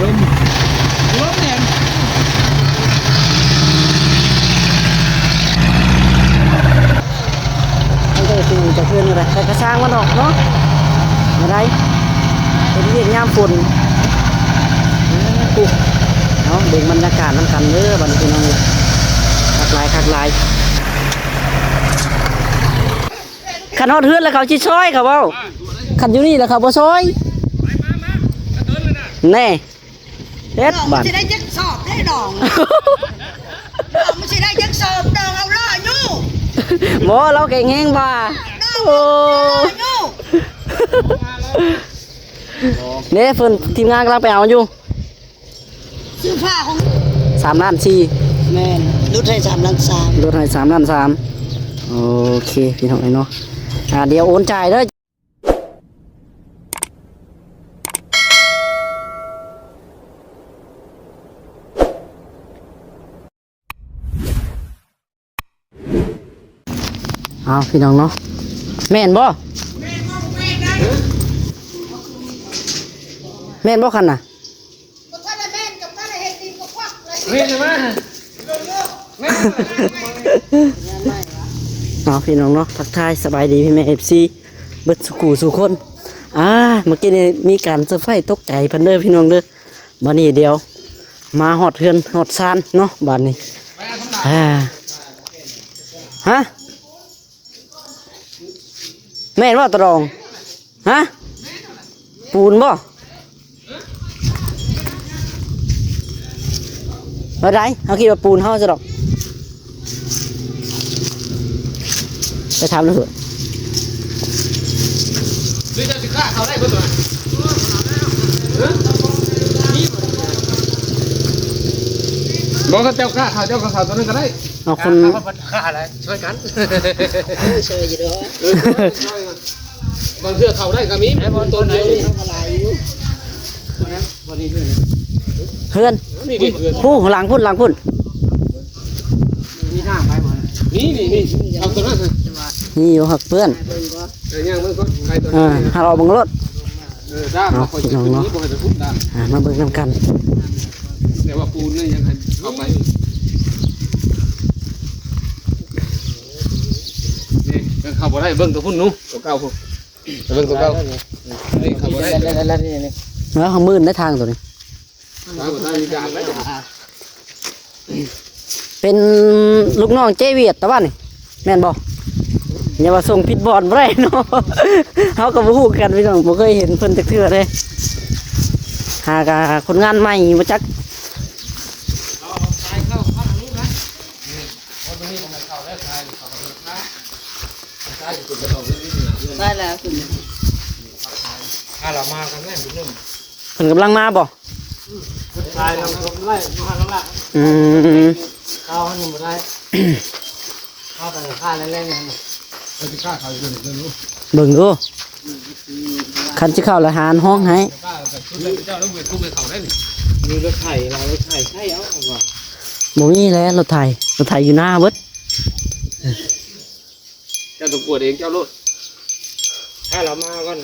ລົມແຮງ ມັນກໍຄືຈະຄືນແຫຼະ ແຕ່ກະຊ່າງມັນດອກເນາະ ບໍ່ໄດ້ ເປັນວຽກຍາມຝົນ. ເອົາ ເບິ່ງບັນຍາກາດນຳກັນເດີບັດນີ້ ພີ່ນ້ອງເອີຍ ຄັກຫຼາຍ ຄັກຫຼາຍ. ຄັນຮອດເຮືອນແລ້ວເຂົາຊິຊ່ອຍ ເຂົາເວົ້າ ຄັນຢູ່ນີ້ແລ້ວເຂົາບໍ່ຊ່ອຍ ແນ່ ເຮັດບາດ ຊິໄດ້ຈັກສອບເດ້ດອງ ມັນຊິໄດ້ຈັກສອບດອງ ເອົາລໍ້ຢູ່ ບໍ່ ລາວແຂງແຮງວ່າ ໂອ້ ເດ້ ເພິ່ນ ທີມງານກຳລັງໄປເອົາຢູ່ ຊື້ຜ້າຂອງ ສາມລ້ານສີ່ ແມ່ນ ຫຼຸດໃຫ້ສາມລ້ານສາມ ຫຼຸດໃຫ້ສາມລ້ານສາມ ໂອເຄ ພີ່ນ້ອງເອີຍເນາະ ອ່າ ດຽວໂອນຈ່າຍເດີ. ເອົາ ພີ່ນ້ອງເນາະ ແມ່ນບໍ່ ແມ່ນບໍ່ຄັນນະ? ບໍ່ທັນໄດ້ແມ່ນ ກໍບໍ່ໄດ້ເຮັດ ຕີນກໍຄວັກເລີຍ ເຫັນມາ ເອົາ ພີ່ນ້ອງເນາະ ທັກທາຍສະບາຍດີ ພີ່ແມ່ ເອັຟຊີ ເບິດສູ່ຄູ່ສູ່ຄົນ. ອ່າ ເມື່ອກີ້ນີ້ມີການເຊີໄພຕົກໃຈເພິ່ນເດີ ພີ່ນ້ອງເດີ. ບັດນີ້ດຽວມາຮອດເຮືອນຮອດຊານເນາະ ບັດນີ້ ອ່າ ຮະ ແມ່ນບໍ່ຕະດອງ? ຮະ ປູນບໍ່? ວ່າໃດ ເຮົາຄິດວ່າປູນເຮົາຊະດອກ. ໄປຖາມເຂົາເຖາະ ຫຼືເຈົ້າຊິກ້າເຂົ້າໄດ້ບໍ່ຕົວນັ້ນ? ບໍ່ ຄັນເຈົ້າກ້າເຂົ້າ ເຈົ້າກໍເຂົ້າຕົວນັ້ນກໍໄດ້. ເອົາຄົນ ກ້າເຂົ້າ ກ້າແລ້ວ ຊ່ວຍກັນ ເອີ ຊ່ວຍຢູ່ດອກ ເອີ ຊ່ວຍກັນ ບາງເທື່ອເຂົ້າໄດ້ກໍມີ ແມ່ນບໍ່ ຕົນດຽວນີ້ ເຮືອນ ນີ້ເຮືອນ ຜູ້ ຫຼັງພຸ້ນ ຫຼັງພຸ້ນ ມີທາງໄປບໍ່? ນີ້ ນີ້ ນີ້ ເອົາຕົວນັ້ນ ນີ້ຢູ່ ຫາກເປື້ອນ ເອີ ຍ່າງເບິ່ງກ່ອນ ໄປຕົວນັ້ນ ຫາກອອກເບິ່ງໂລດ ເອີ ດາມ ເອົາ ຂ້ອຍຊິຂຶ້ນນີ້ ບໍ່ໃຫ້ໄປພຸ້ນດາມ ອ່າ ມາເບິ່ງນຳກັນ ແຕ່ວ່າປູນນີ້ຍັງໃຫ້ເຂົ້າໄປ ນີ້ ເຂົ້າບໍ່ໄດ້ ເບິ່ງຕົວພຸ້ນໜູ ຕົວເກົ່າພຸ້ນ ໄປເບິ່ງຕົວເກົ່າ ນີ້ເຂົ້າບໍ່ໄດ້ ເອີ ເຮົາມື່ນໄດ້ທາງຕົວນີ້ ເປັນລູກນ້ອງເຈວຽດຕະວັນນີ້ ແມ່ນບໍ່? ຢ່າວ່າສົ່ງຜິດບ່ອນບໍ່ໄດ້ເນາະ ເຮົາກໍບໍ່ຮູ້ຄືກັນພີ່ນ້ອງ ບໍ່ເຄີຍເຫັນເພິ່ນຈັກເທື່ອເດ້ ຫາກະຄົນງານໃໝ່ບໍ່ຈັກ. ໄດ້ແລ້ວ ພາລາມາກັນແມ່ນ ເພິ່ນກຳລັງມາບໍ່? ອືມ ຂາຍນຳ ໄລ່ມານຳລະ ອືມ ເອົາໃຫ້ມັນບໍ່ໄດ້ ເອົາໄປຂາຍແລ້ວໆ ເອີ ຊິຂາຍເຂົາຢູ່ເບິ່ງດູ ເບິ່ງດູ ຄັນຊິເຂົ້າລະຫານຮ້ອງໃຫ້ ເຈົ້າລະເບິ່ງທຸກໃຫ້ເຂົາໄດ້ນີ້ ມີລົດໄຖ ລະລົດໄຖໃຊ້ເອົາ ເອົາບໍ່ ບໍ່ມີແລ້ວລົດໄຖ ລົດໄຖຢູ່ໜ້າເບິດ. ເຈົ້າຕ້ອງກວດເອງເຈົ້າໂລດ ຖ້າລາວມາກ່ອນ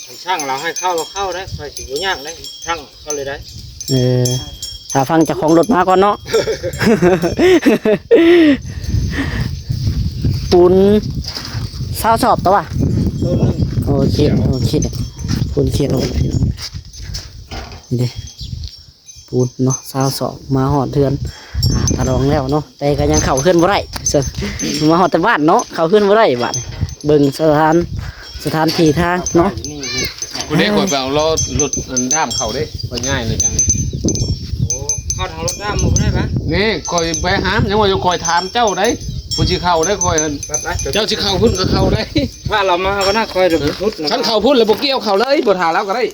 ຄັນຊ່າງລາວໃຫ້ເຂົ້າ ລາວເຂົ້າໄດ້ ຂ້ອຍຊິບໍ່ຍາກໄດ້ ຊ່າງເຂົ້າເລີຍໄດ້ ເອີ ຖ້າຟັງເຈົ້າຂອງລົດມາກ່ອນເນາະ ປູນຊາວສອບຕົວະ ໂອເຄ ໂອເຄ ປູນຂຽນ ນີ້ເດ້. ປູນເນາະ ຊາວສອງ ມາຮອດເຮືອນ ອ່າ ຕາດອງແລ້ວເນາະ ແຕ່ກໍຍັງເຂົ້າເຮືອນບໍ່ໄດ້ ມາຮອດແຕ່ບ້ານເນາະ ເຂົ້າເຮືອນບໍ່ໄດ້ບາດນີ້ ເບິ່ງສະຖານ ສະຖານທີ່ທາງເນາະ ຜູ້ໃດຂ້ອຍໄປເອົາລໍ້ລົດອັນດ້າມເຂົ້າເດ້ ຂ້ອຍຍ້າຍເລີຍຈັ່ງ ໂອ້ ເຂົ້າທາງລົດດ້າມບໍ່ໄດ້ປະ ນີ້ຂ້ອຍໄປຫາ ຍັງວ່າຢູ່ ຂ້ອຍຖາມເຈົ້າໄດ໋ ຜູ້ຊິເຂົ້າໄດ້ ຂ້ອຍຫັ້ນ ໄປໆ ເຈົ້າຊິເຂົ້າພຸ້ນກໍເຂົ້າໄດ້ ຖ້າລາວມາກໍນະ ຂ້ອຍລະບໍ່ສຸດ ຄັນເຂົ້າພຸ້ນລະບໍ່ກ່ຽວເຂົ້າເລີຍ ບໍ່ຖ້າລາວກໍໄດ້.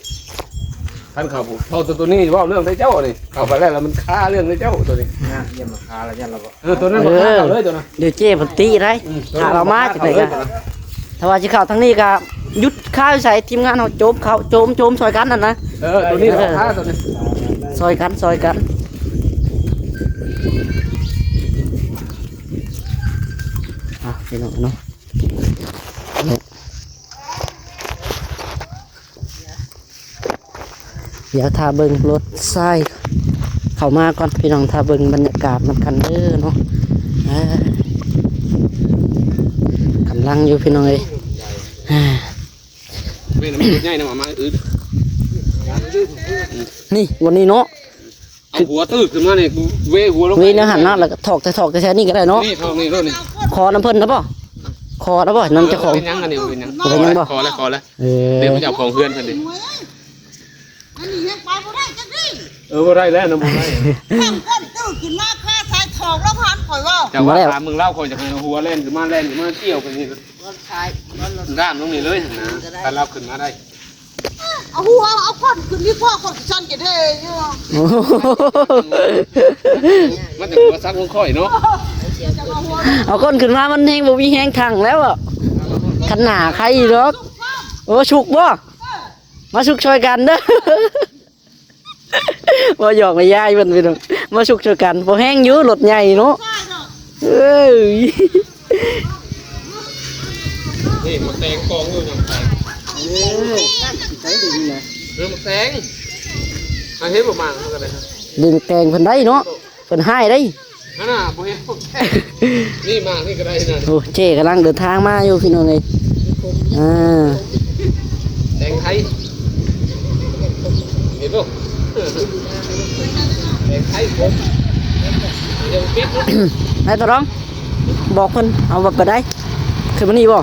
ຄັນເຂົາ ເພາະໂຕນີ້ເວົ້າເລື່ອງໃສ່ເຈົ້ານີ້ ເຂົ້າໄປແລ້ວລະມັນຄາເລື່ອງໃສ່ເຈົ້າໂຕນີ້ ຍາກ ຢ້ານມັນຄາລະ ຢ້ານລະບໍ່ ເອີ ໂຕນັ້ນບໍ່ຄາເຂົ້າເລີຍໂຕນັ້ນ ດຽວເຈ້ເພິ່ນຕິໄດ້ ອືມ ຖ້າເຮົາມາຈັ່ງໃດກະ ຖ້າວ່າຊິເຂົ້າທາງນີ້ກະ ຢຸດຄາຢູ່ໃສ ທີມງານເຮົາໂຈມເຂົ້າ ໂຈມ ໂຈມຊ່ອຍກັນຫັ້ນນະ ເອີ ໂຕນີ້ເຂົາຄາໂຕນີ້ ຊ່ອຍກັນ ຊ່ອຍກັນ ອ່ະ ພີ່ນ້ອງເນາະ. ແລະ ດຽວຖ້າເບິ່ງລົດຊາຍເຂົ້າມາກ່ອນພີ່ນ້ອງ ຖ້າເບິ່ງບັນຍາກາດນຳກັນເດີເນາະ. ເອີ ກຳລັງຢູ່ພີ່ນ້ອງເອີຍ. ເອີ ແມ່ນ ມັນລົດໃຫຍ່ນຳ ເອົາມາອຶດ ນີ້ ບ່ອນນີ້ເນາະ. ເອົາຫົວຕື້ຂຶ້ນມານີ້ ເວຫົວລົງ ເວແນວຫັ້ນເນາະ ແລ້ວກໍຖອກແຕ່ ຖອກແຕ່ແຖວນີ້ກໍໄດ້ເນາະ. ນີ້ ຖອກນີ້ ລົດນີ້ ຂໍນຳເພິ່ນນະບໍ່? ຂໍນະບໍ່? ນຳເຈົ້າຂອງ ເອີ ບໍ່ເປັນຫຍັງ ບໍ່ ບໍ່ເປັນຫຍັງບໍ່? ຂໍແລ້ວ ຂໍແລ້ວ ເອີ ດຽວເຂົາເຈົ້າຂອງເຮືອນເພິ່ນເດ້. ອັນນີ້ຍັງໄປບໍ່ໄດ້ຈັກທີ. ເອີ ບໍ່ໄດ້ແລ້ວນະ ບໍ່ໄດ້. ຕັ້ງກົ້ນຕື້ຂຶ້ນມາຄາສາຍຖອກລະພັນ ຂ້ອຍເວົ້າ. ເຈົ້າວ່າຖາມເມືອງລາວ ຂ້ອຍຈະໃຫ້ເອົາຫົວແລ່ນຂຶ້ນມາ ແລ່ນຂຶ້ນມາ ກ່ຽວໄປນີ້. ດ້ານລົງນີ້ເລີຍຫັ້ນນະ ຖ້າລາວຂຶ້ນມາໄດ້. ເອົາຫົວ ເອົາກົ້ນຂຶ້ນດີກວ່າ ຂ້ອຍຊິສັ່ນກະເດຢູ່. ມັນຈະຫົວສັກຂອງຂ້ອຍເນາະ. ເອົາກົ້ນຂຶ້ນມາ ມັນແຮງບໍ່ມີແຮງຖັງແລ້ວ. ຄັນໜ້າໃຄດອກ. ໂອ້ ສຸກບໍ່? ມາສຸກຊ່ອຍກັນເດີ. ບໍ່ ຢອກແມ່ຍາຍເພິ່ນພີ່ນ້ອງ ມາສຸກຊ່ອຍກັນ. ພໍແຮງຢູ່ ລົດໃຫຍ່ເນາະ. ເອີຍ ນີ້ໝາກແຕງກອງຢູ່ ໝາກແຕງ. ເອີ ໝາກແຕງ ຫາເຫັນບໍ່ ໝາກມັນກໍໄດ້. ດຶງແຕງເພິ່ນໄດ້ເນາະ ເພິ່ນຮ້າຍໄດ້. ຫັ້ນນະ ບໍ່ເຫັນ ນີ້ມານີ້ກໍໄດ້ນະ. ໂອ້ ເຈ້ກຳລັງເດີນທາງມາຢູ່ພີ່ນ້ອງເອີຍ. ອ່າ ແຕງໄທ ເຫັນບໍ່? ແຕງໄທຜົມ ຍັງປິດເນາະ. ໄປ ຕະລອງ ບອກເພິ່ນເອົາແບບໃດ ຂຶ້ນມານີ້ບໍ່?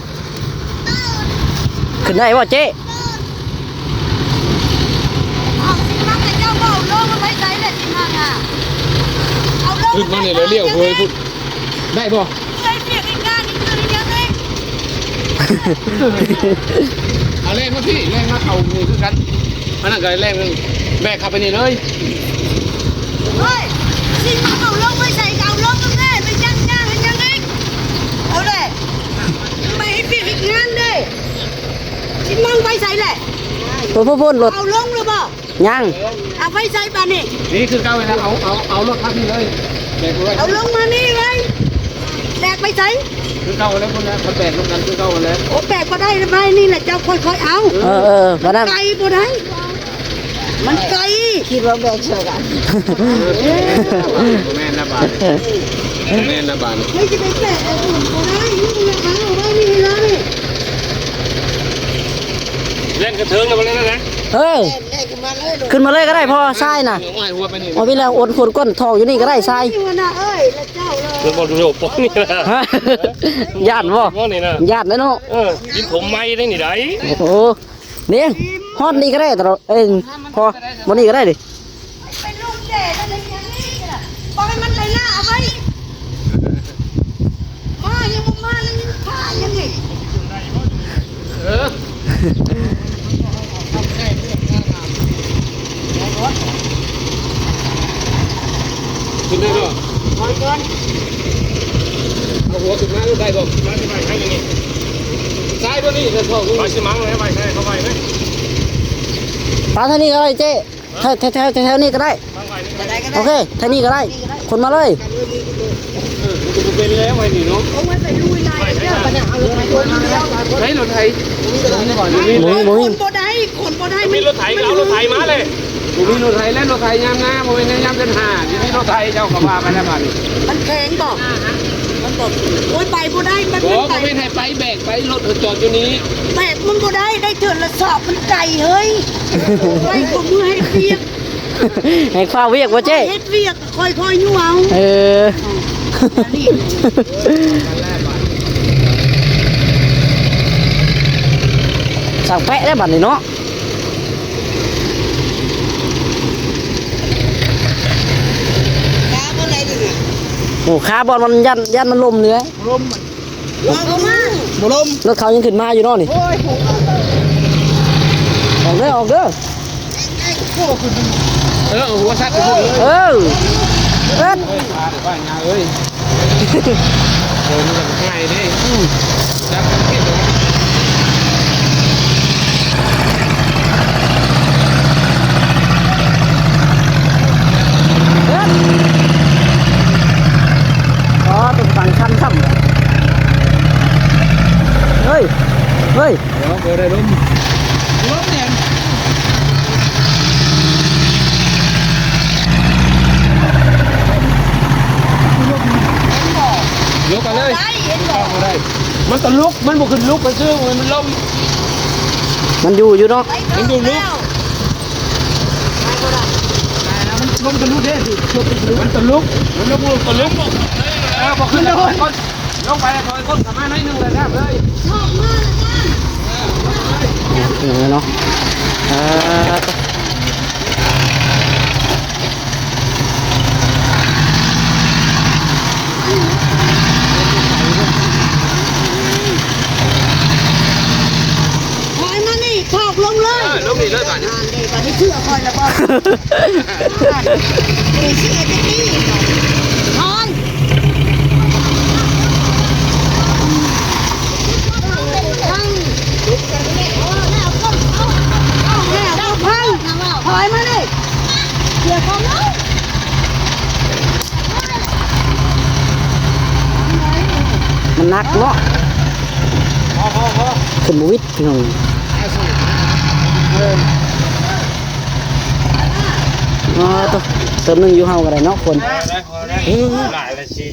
ຂຶ້ນໄດ້ບໍ່ເຈ້? ເອົາຊິມັກແຕ່ເຈົ້າບໍ່ເອົາລົງ ມັນໄປໃສແຫຼະຊິມັກອະ. ເອົາລົງ ຂຶ້ນມານີ້ແລ້ວລ້ຽວຫ້ວຍພຸ້ນ ໄດ້ບໍ່? ເຮັດວຽກເຮັດງານນີ້ຄືຫຍັງເດ້? ເອົາແລ່ນມາພີ້ ແລ່ນມາເຂົ້ານີ້ຄືກັນ. ອັນນັ້ນກໍແລ່ນ ແບກເຂົ້າໄປນີ້ເລີຍ. ເຮີ້ຍ ຊິມັກເອົາລົງໄປໃສກໍເອົາລົງນຳແດ່ ໄປຍ່າງໆເຮັດຫຍັງອີກ? ເອົາແຫຼະ ໄປເຮັດວຽກເຮັດງານເດ້. ຊິມັກໄປໃສແຫຼະ? ໂອ້ ພຸ້ນໆ ລົດ ເອົາລົງຫຼືບໍ່? ຍັງ ເອົາໄປໃສບາດນີ້? ນີ້ຄືເກົ່າແລ້ວ ເອົາ ເອົາ ເອົາລົດມາພີ້ເລີຍ ແບກໄວ້ ເອົາລົງມານີ້ເລີຍ. ແບກໄປໃສ? ຄືເກົ່າແລ້ວ ພຸ້ນແຫຼະ ເຂົາແບກນຳກັນຄືເກົ່າແລ້ວ. ໂອ້ ແບກບໍ່ໄດ້ ໄວ້ນີ້ແຫຼະ ເຈົ້າຄ່ອຍໆເອົາ. ເອີ ເອີ ບາດນັ້ນ ໄກບໍ່ໄດ້. ມັນໄກ ຄິດວ່າແບກຊ່ອຍກັນ. ບໍ່ແມ່ນລະບາດ ບໍ່ແມ່ນລະບາດ. ເຮີ້ຍ ຈະໄປແບກເອົາບໍ່ໄດ້ ນີ້ລະ ເອົາໄວ້ນີ້ລະ. ແລ່ນກະເທິງລະບໍ່ແລ້ວນະ. ເອີ ແລ່ນຂຶ້ນມາເລີຍ ຂຶ້ນມາເລີຍກໍໄດ້ ເພາະວ່າຊາຍນະ ເອົາໄວ້ຫົວໄປນີ້ ເອົາໄປແລ້ວ ອົນຄົນກົ້ນຖອກຢູ່ນີ້ກໍໄດ້ຊາຍ. ນີ້ນະເອີຍ ລະເຈົ້າເລີຍ ເພິ່ນບໍ່ຮູ້ປອກນີ້ນະ. ຢ້ານບໍ່? ບໍ່ນີ້ນະ ຢ້ານແລ້ວເນາະ. ເອີ ກິນຜົມໃໝ່ໄດ້ນີ້ໄດ໋. ໂອ້ ນີ້ຮອດນີ້ກໍໄດ້ຕະຫຼອດ. ເອີຍ ພໍບໍ່ນີ້ກໍໄດ້ດິ. ໄປລົງແດ່ໄດ້ຫຍັງນີ້ນະ ບໍ່ໃຫ້ມັນໄຫຼໜ້າເອົາໄວ້. ມາຍັງບໍ່ມາ ຍັງຂ້າຍັງນີ້. ເອີ ຂຶ້ນໄດ້ບໍ່? ຖອຍກ່ອນ ເອົາຫົວຂຶ້ນມາໄດ້ບໍ່? ມາຊິໄປທາງນີ້ ຊ້າຍບໍ່ນີ້ ຈະຖອກ ມາຊິມັງແລ້ວ ໄປໃສ່ເຂົ້າໄປເລີຍ. ປາທາງນີ້ກໍໄດ້ເຈ້. ແຖວ ແຖວ ແຖວ ແຖວນີ້ກໍໄດ້. ໂອເຄ ທາງນີ້ກໍໄດ້ ຂົນມາເລີຍ. ເອີ ມັນກໍບໍ່ເປັນແລ້ວໄອ້ນີ້ເນາະ. ໃຊ້ລົດໄຖ ບໍ່ມີ ບໍ່ມີ ບໍ່ມີ ຂົນບໍ່ໄດ້ ຂົນບໍ່ໄດ້. ມີລົດໄຖກໍເອົາລົດໄຖມາເລີຍ. ບໍ່ມີລົດໄຖແລ້ວ ລົດໄຖຍາມນາ ບໍ່ແມ່ນຍາມເດືອນຫ້າ ຊິມີລົດໄຖ ເຈົ້າກໍວ່າໄປແລ້ວບາດນີ້. ມັນແພງບໍ່? ມັນບໍ່ ໂອ້ຍ ໄປບໍ່ໄດ້ ມັນ ບໍ່ ໄປ ບໍ່ແມ່ນໃຫ້ໄປ ແບກໄປ ລົດຈອດຢູ່ນີ້. ແບກມັນບໍ່ໄດ້ ໄດ້ເທື່ອລະສອບ ມັນໄກເຮີ້ຍ. ໄປກໍເມື່ອຍເຮັດວຽກ ໃຫ້ຟ້າວວຽກບໍ່ເຈ້? ເຮັດວຽກຄ່ອຍໆຢູ່ເອົາ. ເອີ ຊ່າງແປະແລ້ວບັດນີ້ເນາະ. ຂາບໍ່ໄດ້ເດ້. ໂອ້ ຂາບ່ອນມັນຢ້ານ ຢ້ານມັນລົ້ມເລີຍ. ລົ້ມມັນ ລົດເຂົາມາ ບໍ່ລົ້ມ ລົດເຂົາຍັງຂຶ້ນມາຢູ່ເນາະນີ້. ໂອ້ຍ ອອກເດີ ອອກເດີ. ເອີ ເອົາຫົວສັດໄປພຸ້ນເລີຍ. ເອີ ເອີ ເອີຍ ພາໄປບ້ານຍາເອີຍ. ເອີ ມັນກໍງ່າຍເດ້. ອືມ ຈັບມັນຜິດເນາະ. ເອີ ອໍ ເປັນຝັ່ງຊັນຊ້ຳ. ເຮີ້ຍ ເຮີ້ຍ. ເອີ ບໍ່ໄດ້ລົມ ລົມແດງ. ມັນຕະລຸກ ມັນບໍ່ຂຶ້ນລຸກ ມັນຊື່ ມັນລົງ ມັນຢູ່ຢູ່ເນາະ ມັນຢູ່ລຸກ ມັນລົງຕະລຸກເດ້ ມັນຕະລຸກ ມັນລົງຕະລຸກ ເອີ ບໍ່ຂຶ້ນ ລົງໄປ ຖອຍຄົນເຂົ້າມາໜ້ອຍໜຶ່ງແລ້ວແຊບເລີຍ ເນາະ ເອີ. ຖອຍມານີ້ ຖອກລົງເລີຍ ເອີ ລົງນີ້ເລີຍບາດນີ້ ອ່າ ເດ ບາດນີ້ເຊື່ອຂ້ອຍລະບໍ່ ເຊື່ອຈັກຕີ ຖອຍ ຖອຍມານີ້ ມັນໜັກເນາະ ຂຶ້ນບໍ່ຫວິດພີ່ນ້ອງ ອໍ ໂຕ ເຕີມໜຶ່ງຢູ່ເຮົາກໍໄດ້ເນາະຄົນ ເອີ ຫຼາຍລະຊິ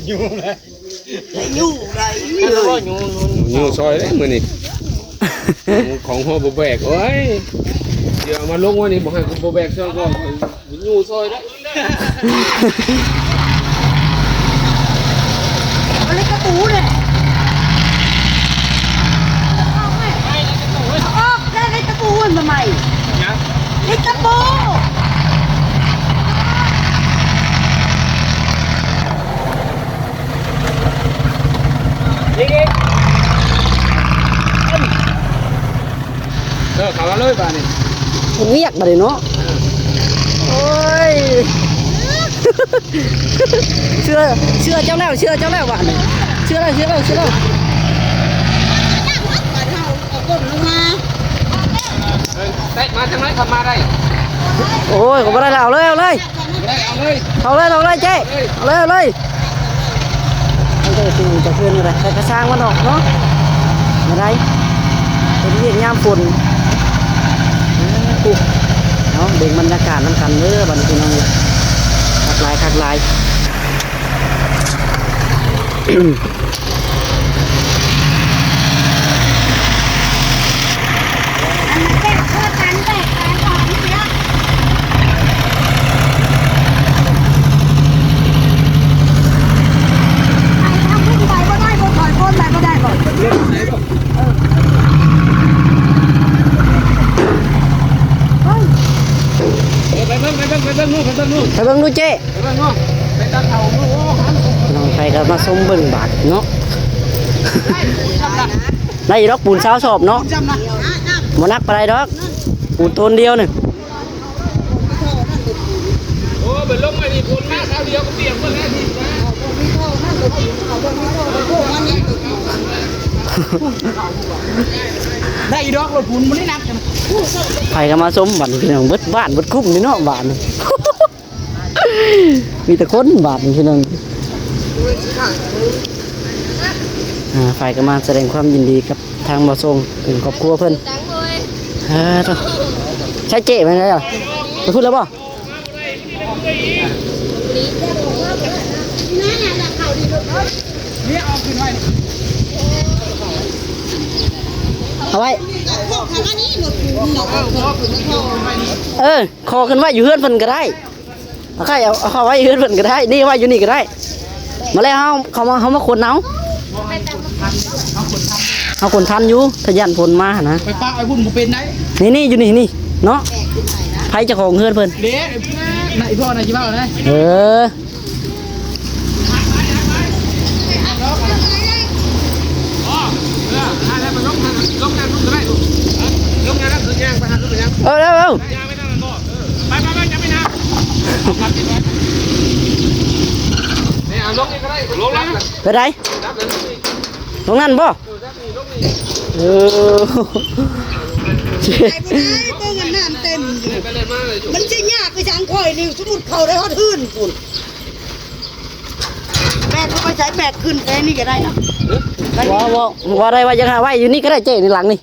ຢູ່ໄດ້ ຢູ່ໄດ້ ຢູ່ຊອຍເດ້ມື້ນີ້ ຂອງຫົວບໍ່ແບກ ໂອ້ຍ ດຽວເອົາມາລົງໄວ້ນີ້ ບໍ່ໃຫ້ກູບໍ່ແບກຊ່ອຍກໍ ຢູ່ຊອຍເດ້ ເອົາເຫຼັກຕະປູເດ້ ເອົາອອກເດ້ ເຫຼັກຕະປູມັນມາໃໝ່ ຫຍັງ ເຫຼັກຕະປູ ອີກ ອີກ ເອີ ເຂົ້າມາເລີຍບາດນີ້ ເຮັດວຽກບາດນີ້ເນາະ ໂອ້ຍ ເຊື່ອ ເຊື່ອເຈົ້າແລ້ວ ເຊື່ອເຈົ້າແລ້ວບາດນີ້ ເຊື່ອແລ້ວ ເຊື່ອແລ້ວ ເຊື່ອແລ້ວ ເອີ ເຕະມາທາງໃນ ເຂົ້າມາໄດ້ ໂອ້ຍ ເຂົ້າບໍ່ໄດ້ແລ້ວ ເອົາເລີຍ ເອົາເລີຍ ເອົາເລີຍ ເອົາເລີຍເຈ້ ເອົາເລີຍ ເອົາເລີຍ ມັນກໍຊິຈະຄືນແຫຼະ ແຕ່ກະຊ່າງມັນດອກເນາະ ບໍ່ໄດ້ ເປັນວຽກຍາມຝົນ ເອົາ ເບິ່ງບັນຍາກາດນຳກັນເດີ ບັດນີ້ພີ່ນ້ອງ ຄັກຫຼາຍ ຄັກຫຼາຍ. ໄປເບິ່ງ ໄປເບິ່ງ ໄປເບິ່ງ ໄປເບິ່ງ ໄປເບິ່ງດູເຈ້. ໄປເບິ່ງເນາະ ໄປຕັດເອົາ ໂອ້ ພີ່ນ້ອງ ໃຜກໍມາຊົມເບິ່ງບາດເນາະ ໄດ້ດອກ ປູນຊາວສອບເນາະ ບໍ່ໜັກປານໃດດອກ ປູນໂຕນດຽວໜຶ່ງ ໂອ້ ໄປລົງໄວ້ນີ້ ຝົນມາຄາວດຽວກໍປຽກໝົດແລ້ວ ໄດ້ອີດອກ ລົດປູນບໍ່ໄດ້ໜັກ ໃຜກໍມາຊົມບາດນີ້ ພີ່ນ້ອງ ເບິດບ້ານເບິດຄຸ້ມນີ້ເນາະ ບາດນີ້. ມີແຕ່ຄົນບາດນີ້ພີ່ນ້ອງ ອ່າ ຝ່າຍກໍມາສະແດງຄວາມຍິນດີກັບທາງບໍ່ສົ່ງ ເປັນຄອບຄົວເພິ່ນ ອ່າ ໃຊ້ເຈ້ໄປໄດ້ລະ ໄປພຸ້ນແລ້ວບໍ່? ເອົາໄວ້ ເອີ ຂໍຂຶ້ນໄວ້ຢູ່ເຮືອນເພິ່ນກໍໄດ້ ເອົາໄວ້ ເອົາ ເອົາເຂົ້າໄວ້ເຮືອນເພິ່ນກໍໄດ້ ນີ້ໄວ້ຢູ່ນີ້ກໍໄດ້ ມາແລ້ວເຮົາ ເຮົາມາ ເຮົາມາຂົນເອົາ ເຮົາຂົນທັນຢູ່ ຖ້າຢ້ານຝົນມາຫັ້ນນະ ໄປປະໄວ້ພຸ້ນບໍ່ເປັນໄດ໋ ນີ້ໆ ຢູ່ນີ້ນີ້ເນາະ ໃຜເຈົ້າຂອງເຮືອນເພິ່ນ ເດ້ ນາຍພໍ່ນາຍຊິເວົ້ານະ ເອີ ເອີ ເອົາ ເອົາ ໄປ ໄປ ໄປ ຢ່າໄປຫາ ເອົາກັບຕິດໄວ້ ນີ້ ເອົາລົງນີ້ກໍໄດ້ ລົງແລ້ວ ໄປໃດ ລົງນັ້ນບໍ່? ເອີ ໄປບໍ່ໄດ້ ເບິ່ງອັນນ້ຳເຕັມຢູ່ ມັນຊິຍາກຄືຫຍັງ ຂ້ອຍນີ້ ສົມມຸດເຂົ້າໄດ້ຮອດເຮືອນພຸ້ນ ແບກເຂົ້າໄປໃສ ແບກຂຶ້ນແຕ່ນີ້ກໍໄດ້ເນາະ ເອີ ບໍ່ ບໍ່ ບໍ່ໄດ້ວ່າຢາກຫາໄວ້ຢູ່ນີ້ກໍໄດ້ ເຈ້ ໃນຫຼັງນີ້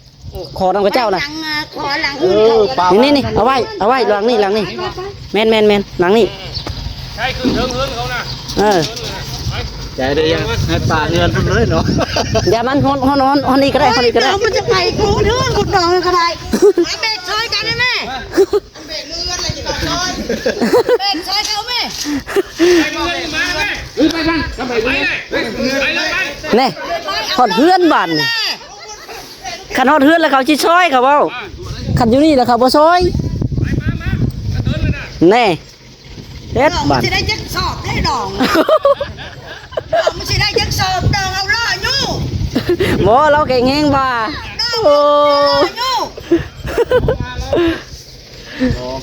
ຂໍນຳເຂົາເຈົ້ານະ ໄວ້ຫຼັງ ອ່າ ຂໍຫຼັງອື່ນເຂົາກໍໄດ້ ເອີ ນີ້ໆ ເອົາໄວ້ ເອົາໄວ້ຫຼັງນີ້ ຫຼັງນີ້ ແມ່ນໆໆ ຫຼັງນີ້ ໃຊ້ຂຶ້ນເທິງເຮືອນເຂົານະ ເອີ ໄປ ໃຈໄດ້ຍັງ ໃຫ້ປາເຮືອນເພິ່ນເລີຍເນາະ. ຢ່າມັນ ຮອດ ຮອດ ຮອດ ຮອດນີ້ກໍໄດ້ ຮອດນີ້ກໍໄດ້. ເອີ ມັນຈະໄປກູເດີນກູດອງກໍໄດ້. ເບກຊ່ອຍກັນແນ່ແມ່ ເບກເຮືອນແລ້ວຊິມາຊ່ອຍ ເບກຊ່ອຍເຂົາແມ່. ໄປເຮືອນມາແມ່ ເອີ ໄປຊັ້ນ ໄປເຮືອນ ໄປເລີຍ ໄປ ຮອດເຮືອນບາດນີ້. ຄັນຮອດເຮືອນແລ້ວເຂົາຊິຊ່ອຍ ເຂົາເວົ້າ. ຄັນຢູ່ນີ້ແລ້ວເຂົາບໍ່ຊ່ອຍ ແນ່. ເຮັດບາດ ຊິໄດ້ຈັກສອບໄດ້ດອງ ດອງມັນຊິໄດ້ຈັກສອບ ດອງເອົາລໍ້ຢູ່. ບໍ່ ລາວແຂງແຮງວ່າ. ໂອ້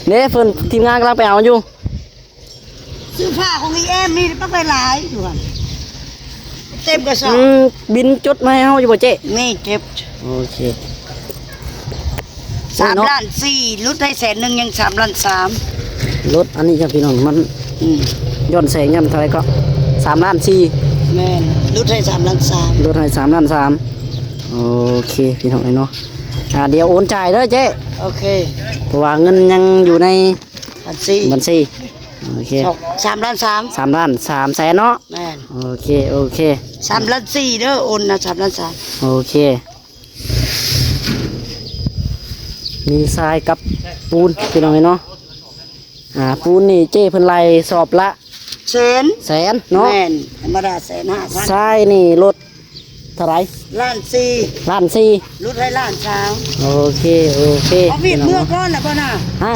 ເດ້ ເພິ່ນ ທີມງານກຳລັງໄປເອົາຢູ່. ເສື້ອຜ້າຂອງອີແອມນີ້ບັກຫຼາຍໆຢູ່ຫັ້ນ ເຕັມກະສອບ. ອືມ ບິນຈົດມາໃຫ້ເຮົາຢູ່ບໍ່ເຈ້? ນີ້ເກັບ ໂອເຄ. ສາມລ້ານສີ່ ຫຼຸດໃຫ້ແສນໜຶ່ງ ຍັງສາມລ້ານສາມ. ລົດອັນນີ້ຈ້ະພີ່ນ້ອງ ມັນ ອືມ ຍ້ອນແສງຍ້ອນເທົ່າໃດກໍ ສາມລ້ານສີ່. ແມ່ນ ຫຼຸດໃຫ້ສາມລ້ານສາມ ຫຼຸດໃຫ້ສາມລ້ານສາມ. ໂອເຄພີ່ນ້ອງເອີຍເນາະ ອ່າ ດຽວໂອນຈ່າຍເດີເຈ້. ໂອເຄ ເພາະວ່າເງິນຍັງຢູ່ໃນບັນຊີ ບັນຊີ. ໂອເຄ ສາມລ້ານສາມ ສາມລ້ານສາມແສນເນາະ. ແມ່ນ ໂອເຄ ໂອເຄ ສາມລ້ານສີ່ເດີ ໂອນນະ ສາມລ້ານສາມ. ໂອເຄ ມີຊາຍກັບປູນພີ່ນ້ອງເອີຍເນາະ. ອ່າ ປູນນີ້ເຈ້ເພິ່ນໄລ່ສອບລະແສນ ແສນເນາະ. ແມ່ນ ທຳມະດາແສນຫ້າພັນ. ຊາຍນີ້ລົດເທົ່າໃດ? ລ້ານສີ່ ລ້ານສີ່ ຫຼຸດໃຫ້ລ້ານສາມ. ໂອເຄ ໂອເຄ ເອົາຫວຽດເມືອກ່ອນລະບໍ່ນະ? ຮະ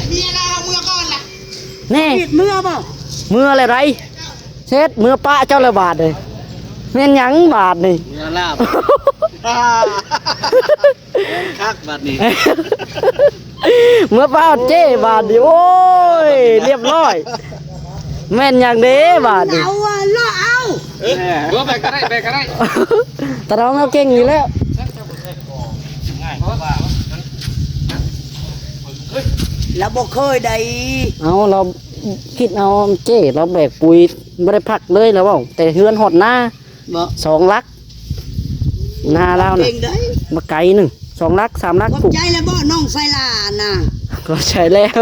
ເມຍລາວເມືອກ່ອນລະ. ແນ່ ຫວຽດເມືອບໍ່? ເມືອແລ້ວໃດ ເຊັດ ເມືອປະເຈົ້າແລ້ວບາດນີ້. ແມ່ນຫຍັງບາດນີ້? ເມືອລາບ ຄັກບາດນີ້ ເມືອປະເຈ້ບາດນີ້. ໂອ້ຍ ລຽບຮ້ອຍ ແມ່ນຫຍັງເດ້ບາດນີ້. ເອົາ ເອົາ ເອົາ ເອີ ບໍ່ແບກກໍໄດ້ ແບກກໍໄດ້. ຕາດອງລາວເກັ່ງຢູ່ແລ້ວ ລາວບໍ່ເຄີຍໃດ. ເອົາ ລາວຄິດເອົາເຈ້ ລາວແບກປຸຍບໍ່ໄດ້ພັກເລີຍ ລາວເວົ້າ ແຕ່ເຮືອນຮອດນາ ບໍ່ ສອງຫຼັກ ນາລາວນະ ເກັ່ງໃດ ບໍ່ໄກໜຶ່ງ ສອງຫຼັກ ສາມຫຼັກ. ຂອບໃຈແລ້ວບໍ່ນ້ອງໄຊລານະ? ຂອບໃຈແລ້ວ.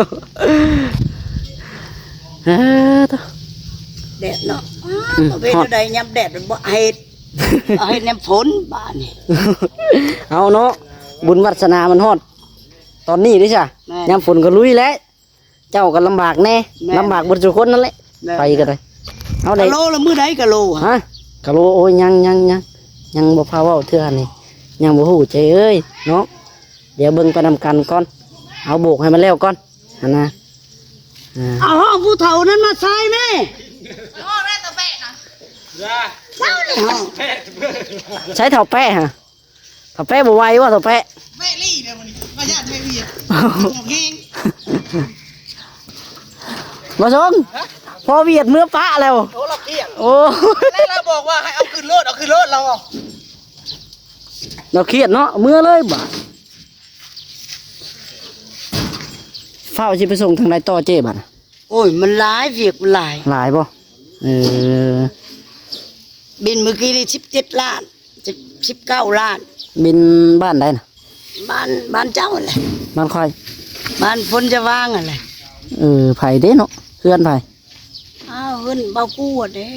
ເອີ ແດດເນາະ ອືມ ເຮັດແນວໃດຍາມແດດມັນບໍ່ເຮັດ ເອົາເຮັດຍາມຝົນບາດນີ້. ເອົາເນາະ ບຸນວາດສະໜາມັນຮອດຕອນນີ້ເດ້ຊະ. ແມ່ນ ຍາມຝົນກໍລຸຍແຫຼະ ເຈົ້າກໍລຳບາກແດ່. ແມ່ນ ລຳບາກເບິດສູ່ຄົນນັ້ນແຫຼະ. ແມ່ນ ໄປກໍໄດ້ ເອົາໄດ້. ກະໂລລະມື້ໃດກະໂລ? ຮະ ກະໂລ ໂອ້ຍ ຍັງ ຍັງ ຍັງ ຍັງບໍ່ພາເວົ້າເທື່ອນີ້ ຍັງບໍ່ຮູ້ເຈ້ເອີຍເນາະ. ດຽວເບິ່ງໄປນຳກັນກ່ອນ ເອົາໂບກໃຫ້ມັນແລ້ວກ່ອນຫັ້ນນະ. ອ່າ ເອົາຫ້ອງຜູ້ເຖົ້ານັ້ນມາໃສ່ແມ່. ເຈົ້ານີ້ຫ້ອງ ໃຊ້ເຖົ້າແປະຫະ. ເຖົ້າແປະບໍ່ໄຫວບໍ່ເຖົ້າແປະ? ແມ່ລີ້ເດີມື້ນີ້ ວ່າຢ້ານແມ່ວຽດ ບໍ່ແຮງ. ບໍ່ສົ່ງ ຮະ ພໍ່ວຽດເມືອປະແລ້ວ. ໂອ້ ລາວຄຽດ. ໂອ້ ແລ້ວລາວບອກວ່າໃຫ້ເອົາຂຶ້ນໂລດ ເອົາຂຶ້ນໂລດລາວ. ລາວຄຽດເນາະ ເມືອເລີຍບາດ. ຟ້າວຊິໄປສົ່ງທາງໃດຕໍ່ເຈ້ບາດ? ໂອ້ຍ ມັນຫຼາຍ ວຽກມັນຫຼາຍ. ຫຼາຍບໍ່? ເອີ ບິນມື້ກີ້ນີ້ສິບເຈັດລ້ານ ສິບ ສິບເກົ້າລ້ານ. ບິນບ້ານໃດນະ? ບ້ານ ບ້ານເຈົ້າຫັ້ນແຫຼະ. ບ້ານຂ້ອຍ ບ້ານພົນຈະວາງຫັ້ນແຫຼະ. ເອີ ໃຜເດ້ເນາະ ເຮືອນໃຜ? ອ້າວ ເຮືອນບ່າວກູ່ເດ້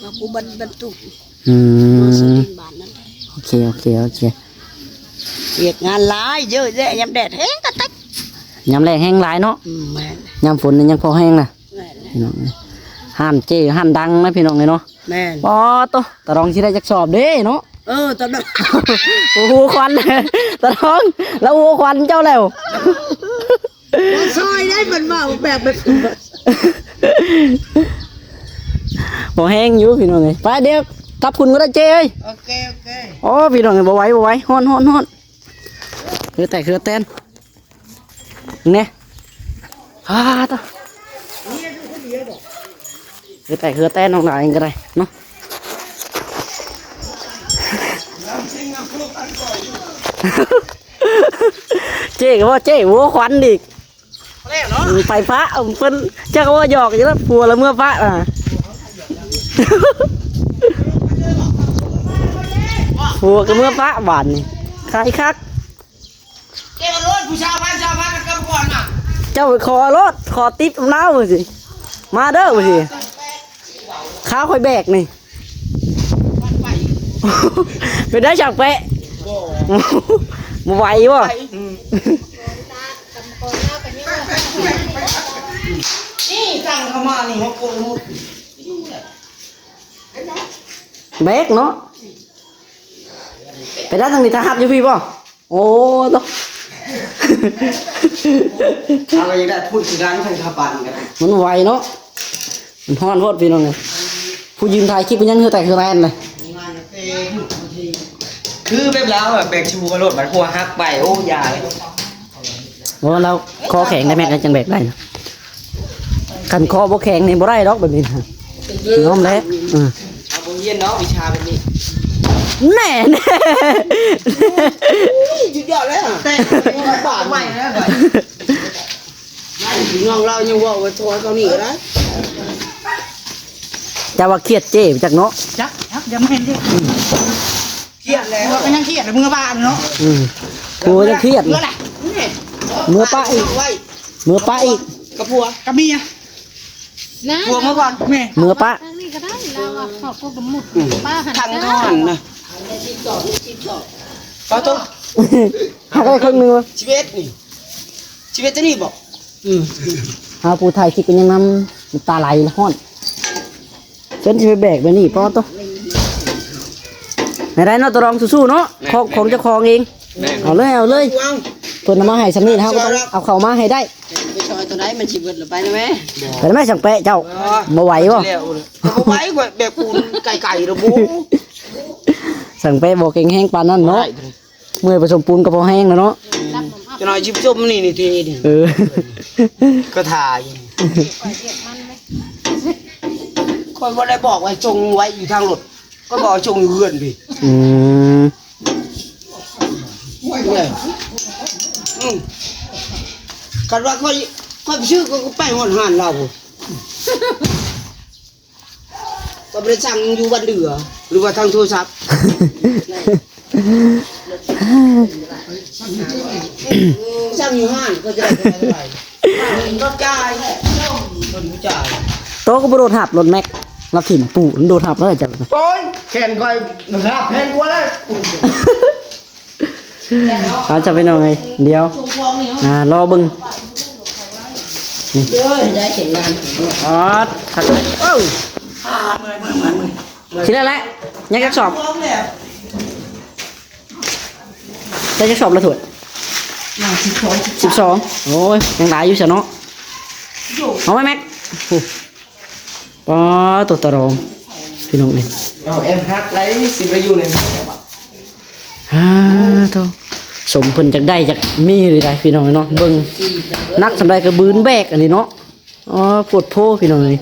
ບ່າວກູ່ບັນ ບັນຕຸກ. ອືມ ມາຊື້ດິນບ້ານນັ້ນ. ໂອເຄ ໂອເຄ ໂອເຄ. ວຽກງານຫຼາຍເຢີະແຍະ ຍາມແດດແຮງກະຕັກ ຍາມແລ້ງແຮງຫຼາຍເນາະ. ອືມ ແມ່ນ ຍາມຝົນນີ້ຍັງພໍແຮງນະ. ແມ່ນ ພີ່ນ້ອງເອີຍ ຮ້ານເຈ້ຮ້ານດັງນະ ພີ່ນ້ອງເອີຍເນາະ. ແມ່ນ ປາໂຕ ຕາດອງຊິໄດ້ຈັກສອບເດ້ເນາະ. ເອີ ຕາດອງ ໂອ້ໂຫ ຄວັນ ຕາດອງ ລາວໂຫຄວັນເຈົ້າແລ້ວ. ມາຊ່ອຍໄດ້ ເພິ່ນເວົ້າແບບ ບໍ່ແຮງຢູ່ພີ່ນ້ອງເອີຍ. ໄປ ດຽວກັບພຸ້ນກໍໄດ້ເຈ້ເອີຍ. ໂອເຄ ໂອເຄ. ໂອ້ ພີ່ນ້ອງເອີຍ ບໍ່ໄຫວ ບໍ່ໄຫວ ຮ້ອນ ຮ້ອນ ຮ້ອນ ເຫື່ອແຕກເຫື່ອແຕນແນ່. ອາ ຕາ ເຫື່ອແຕກເຫື່ອແຕນ ນ້ອງຫຼາຍກໍໄດ້ເນາະ. ເຈ້ກໍວ່າເຈ້ຫົວຂວັນອີກ ແລ້ວເນາະ ໄປປະເພິ່ນ ຈັກວ່າຫຍອກຢູ່ແລ້ວ ຜົວລະເມືອປະນະ ຜົວກໍເມືອປະບາດນີ້ ຂາຍຄັກ. ເຈົ້າໄປຂໍໂລດ ຂໍຕິບນຳລາວວ່າຊິ ມາເດີວ່າຊິ. ຂ້າຂ້ອຍແບກນີ້ ໄປໄດ້ຊ່າງແປະ ບໍ່ ບໍ່ໄຫວບໍ່? ໄປ ອືມ ນີ້ສັ່ງເຂົ້າມານີ້ ຫົກຄົນໝົດ ແບກເນາະ ໄປໄດ້ທາງນີ້ ຖ້າຮັບຢູ່ພີ້ບໍ່? ໂອ້ ໂຕ ເຮົາກໍຢາກໄດ້ພຸ້ນຄືກັນ ຄັນເຂົ້າປານນີ້ກໍໄດ້ ມັນໄຫວເນາະ ມັນຮ້ອນໂພດ ພີ່ນ້ອງເອີຍ ຜູ້ຢືນຖ່າຍຄລິບມັນຍັງເຫື່ອແຕກເຫື່ອແລ່ນເລີຍ ຄືແບບລາວແບກຊູກະໂລດ ບັດຫົວຫັກໄປ ໂອ້ ຢ່າເລີຍ ໂອ້ ລາວຄໍແຂງໄດ້ແມັກ ຈັ່ງແບກໄດ້ນະ ຄັນຄໍບໍ່ແຂງນີ້ບໍ່ໄດ້ດອກແບບນີ້ນະ ຍອມແລ້ວ ເອີ ເຮົາບໍ່ຮຽນເນາະ ວິຊາແບບນີ້ ແນ່ ສຸດຍອດແລ້ວ ແຕ່ບາດໃໝ່ແລ້ວ ນ້ອງລາວຍັງເວົ້າວ່າ ໂທເຂົານີ້ກໍໄດ້ ເຈົ້າວ່າຄຽດເຈ້ຈັກເນາະ ຈັກ ຈັກ ຢ່າມາເຫັນເດ້ ຄຽດແລ້ວ ຜົວກໍຍັງຄຽດ ເມືອບ້ານເນາະ ອືມ ຜົວຍັງຄຽດ ເມືອລະ ເມືອປະອີກ ເມືອປະອີກ ກັບຜົວ ກັບເມຍ ນະ ຜົວເມືອກ່ອນ ແມ່ ເມືອປະ ທາງນີ້ກໍໄດ້ ລາວວ່າເຂົາກໍບໍ່ໝຸດ ອືມ ປະຫັ້ນ ທາງນັ້ນນະ ປະໂຕ ຫາໄດ້ເຄິ່ງໜຶ່ງວະ ສິບເອັດນີ້ ສິບເອັດຕົວນີ້ບໍ? ອືມ ຫາຜູ້ຖ່າຍຄລິບກໍຍັງນຳ ນ້ຳຕາໄຫຼ ຮ້ອນ ເພິ່ນຊິໄປແບກໄປນີ້ ປະໂຕ ໃຫ້ໄດ້ເນາະ ຕະລອງສູ້ໆເນາະ ແມ່ນ ຂອງ ແມ່ນ ຂອງເຈົ້າຂອງເອງ ແມ່ນ ເອົາເລີຍ ເອົາເລີຍ ເພິ່ນເອົາມາໃຫ້ສ່ຳນີ້ ເຮົາກໍຕ້ອງເອົາເຂົ້າມາໃຫ້ໄດ້ ໄປຊ່ອຍຕົວໃດ ມັນຊິເບິດລະໄປນະແມ່ ໄປນະແມ່ ຊ່າງແປະເຈົ້າ ບໍ່ໄຫວບໍ່? ບໍ່ໄຫວ ແບກປູນໄກໆລະບໍ່ ຊ່າງແປະບໍ່ເກັ່ງແຮງປານນັ້ນເນາະ ເມື່ອຍປະສົມປູນກໍພໍແຮງແລ້ວເນາະ ອືມ ຈະໜ້ອຍຊິປະສົມນີ້ ນີ້ ທີ່ນີ້ ເອີ ກະຖາຢູ່ ຂ້ອຍບໍ່ໄດ້ບອກວ່າຈົ່ງໄວ້ຢູ່ທາງລົດ ຂ້ອຍບອກວ່າຈົ່ງຢູ່ເຮືອນພີ້ ອືມ ອືມ ຄັນວ່າຂ້ອຍ ຂ້ອຍໄປຊື້ ຂ້ອຍກໍໄປຮອດຮ້ານລາວພຸ້ນ. ກໍບໍ່ໄດ້ສັ່ງຢູ່ບ້ານເດືອ ຫຼືວ່າທາງໂທລະສັບ ສັ່ງຢູ່ຮ້ານກໍຈະໄດ້ເທົ່າໃດ ເພິ່ນກໍຈ່າຍ ເພິ່ນກໍຈ່າຍ ໂຕກໍບໍ່ໂດດຮັບລົດແມັກ ລາວຖິ້ມປູນໂດດຮັບແລ້ວເຈົ້າ ໂອ້ຍ ແຂນຂ້ອຍຮັບແພງກວ່າແລ້ວ. ເອົາ ຈ້າ ພີ່ນ້ອງເອີຍ ດຽວ ອ່າ ລໍເບິ່ງ ນີ້ ເອີຍ ໄດ້ເຫັນງານ ອອດ ຄັກ ເອີ ອ່າ ເມື່ອຍ ເມື່ອຍ ເມື່ອຍ ເມື່ອຍ ຊິແລ້ວແຫຼະ ຍັງຈັກສອບ ໄດ້ຈັກສອບລະຖ້ວຍ ສິບສອງ ສິບສອງ ໂອ້ຍ ຍັງຫຼາຍຢູ່ຊະເນາະ ເອົາໄວ້ແມັກ ໂອ້ ປ້າ ໂຕຕະລອງ ພີ່ນ້ອງເອີຍ ເອົາແອມຮັກໄດ້ ຊິໄປຢູ່ໃນ ອ່າ ໂຕ ສົມເພິ່ນຈັກໄດ້ຈັກມີເລີຍໄດ໋ ພີ່ນ້ອງເອີຍເນາະ ເບິ່ງ ໜັກສ່ຳໃດກໍບືນແບກອັນນີ້ເນາະ ອໍ ໂພດໂພ ພີ່ນ້ອງເອີຍ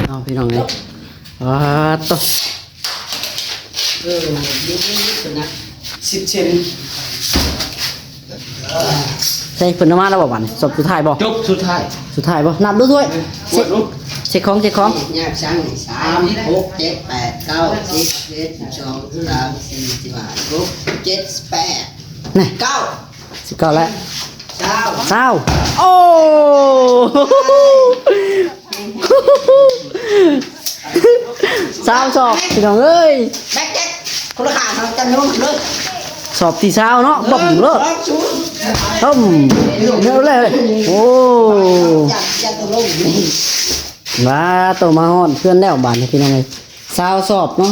ເອົາ ພີ່ນ້ອງເອີຍ ອ່າ ໂຕ ເອີ ສິບເຊັນ ໃສ່ເພິ່ນເອົາມາແລ້ວບໍ່ບັດນີ້ ສອບສຸດທ້າຍບໍ່ ຈົບສຸດທ້າຍ ສຸດທ້າຍບໍ່ ນັບດູຖ້ວຍ ເຊັກ ເຊັກຂອງ ເຊັກຂອງ ຍາກຈັງ ສາມ ຫົກ ເຈັດ ແປດ ເກົ້າ ສິບ ສິບເອັດ ສິບສອງ ສິບສາມ ສິບສີ່ ສິບຫ້າ ສິບຫົກ ສິບເຈັດ ສິບແປດ ນີ້ ເກົ້າ ສິບເກົ້າແລ້ວ ຊາວ ຊາວ ໂອ້ ຊາວສອບ ພີ່ນ້ອງເອີຍ ແບັກແຈັກ ຄົນລະຂ້າງເນາະ ຈັນໂຍມເດີ ສອບທີຊາວເນາະ ບຶ້ມເລີຍ ຕຶ້ມ ເດີເລີຍ ໂອ້ ມາ ໂຕ ມາຮອດເຮືອນແລ້ວບາດນີ້ ພີ່ນ້ອງເອີຍ ຊາວສອບເນາະ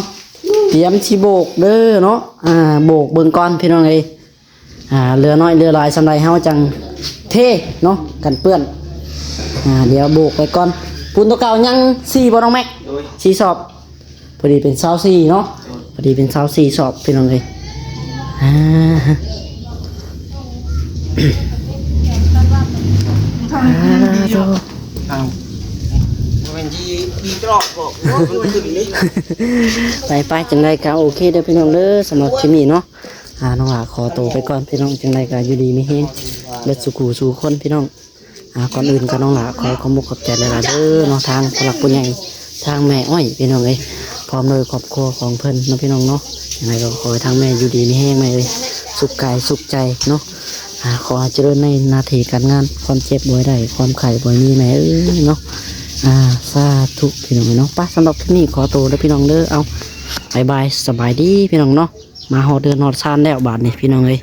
ຕຽມຊິໂບກເດີເນາະ ອ່າ ໂບກເບິ່ງກ່ອນ ພີ່ນ້ອງເອີຍ ອ່າ ເຫຼືອໜ້ອຍເຫຼືອຫຼາຍສ່ຳໃດເຮົາຈັ່ງເທເນາະ ກັນເປື້ອນ ອ່າ ດຽວໂບກໄປກ່ອນ ປູນໂຕເກົ່າຍັງສີ່ບໍ່ນ້ອງແມັກ ໂດຍ ສີ່ສອບ ພໍດີເປັນຊາວສີ່ເນາະ ໂດຍ ພໍດີເປັນຊາວສີ່ສອບ ພີ່ນ້ອງເອີຍ ອ່າ ອ່າ ໂຕ ອ້າວ ບໍ່ແມ່ນຊິຕີຕະຫຼອດບໍ່ ໂອ້ຍ ມັນຂຶ້ນນີ້ ໄປໆ ຈັ່ງໃດກໍໂອເຄເດີພີ່ນ້ອງເດີ ສຳລັບຄລິບນີ້ເນາະ ອ່າ ນ້ອງຫຼ້າຂໍໂຕໄປກ່ອນພີ່ນ້ອງ ຈັ່ງໃດກໍຢູ່ດີມີແຮງເບິດສູ່ຄູ່ສູ່ຄົນພີ່ນ້ອງ ອ່າ ກ່ອນອື່ນກໍນ້ອງຫຼ້າຂໍຂອບອົກຂອບໃຈຫຼາຍໆເດີເນາະ ທາງຜູ້ຫຼັກຜູ້ໃຫຍ່ ທາງແມ່ອ້ອຍພີ່ນ້ອງເອີຍ ພ້ອມດ້ວຍຄອບຄົວຂອງເພິ່ນເນາະພີ່ນ້ອງເນາະ ຈັ່ງໃດກໍຂໍໃຫ້ທາງແມ່ຢູ່ດີມີແຮງແມ່ເອີຍ ສຸກກາຍສຸກໃຈເນາະ ອ່າ ຂໍໃຫ້ຈະເລີນໃນໜ້າທີ່ການງານ ຄວາມເຈັບບໍ່ໃຫ້ໄດ້ ຄວາມໄຂ້ບໍ່ໃຫ້ມີແນ່ເອີຍເນາະ. ອ່າ ສາທຸພີ່ນ້ອງເອີຍເນາະ. ໄປ ສຳລັບຄລິບນີ້ຂໍໂຕເດີພີ່ນ້ອງເດີ. ເອົາ ບາຍບາຍ ສະບາຍດີພີ່ນ້ອງເນາະ. ມາຮອດເຮືອນຮອດຊານແລ້ວບາດນີ້ພີ່ນ້ອງເອີຍ.